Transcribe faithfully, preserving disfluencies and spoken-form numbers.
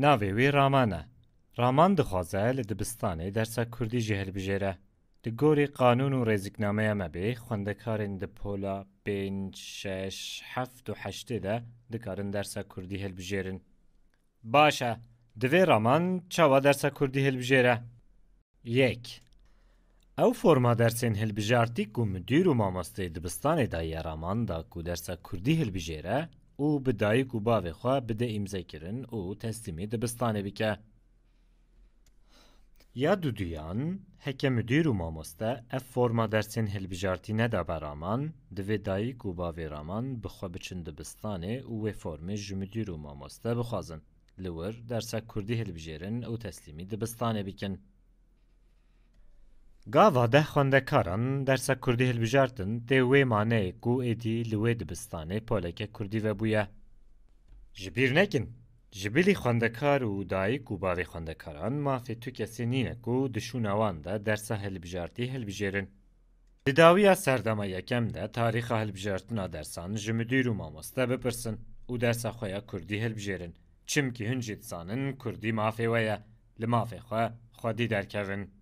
Navê wî Raman e. Raman dixwaze li dibistanê dersa kurdî jî hilbijêre. Li gorî qanûn û rêziknameya me bê, xwendekarên di pola pênc, şeş, heft û heştê de dikarin dersa kurdî hilbijêrin. Baş e, divê Raman çawa dersa kurdî hilbijêre? Yek. Ew forma dersên hilbijartî ku midîr û mamosteyê dibistanê daye Raman da ku dersa kurdî hilbijêre û bi dayik û bavê xwe bide îmzekirin û teslîmî dibistanê bike. Ya duduyan, heke midîr û mamoste ev forma dersên hilbijartî nedabe Raman, divê dayik û bavê Raman bi xwe biçin dibistanê û wê formê ji midîr û mamoste bixwazin. Li wir dersa kurdî hilbijêrin û teslîmî dibistanê bikin. Gava deh xwendekaran dersa kurdî hilbijartin, tê wê maneyê ku êdî li wê dibistanê poleke kurdî vebûye. Ji bîr nekin, ji bilî xwendekar û dayik û bavê xwendekaran mafê tu kesê nîne ku di şûna wan de dersa hilbijartî hilbijêrin. Di dawiya serdema yekem de tarîxa hilbijartina dersan ji midîr û mamoste bipirsin û dersa xwe ya kurdî hilbijêrin. Çimkî hûn jî dizanin kurdî mafê we ye. Li mafê xwe xwedî derkevin.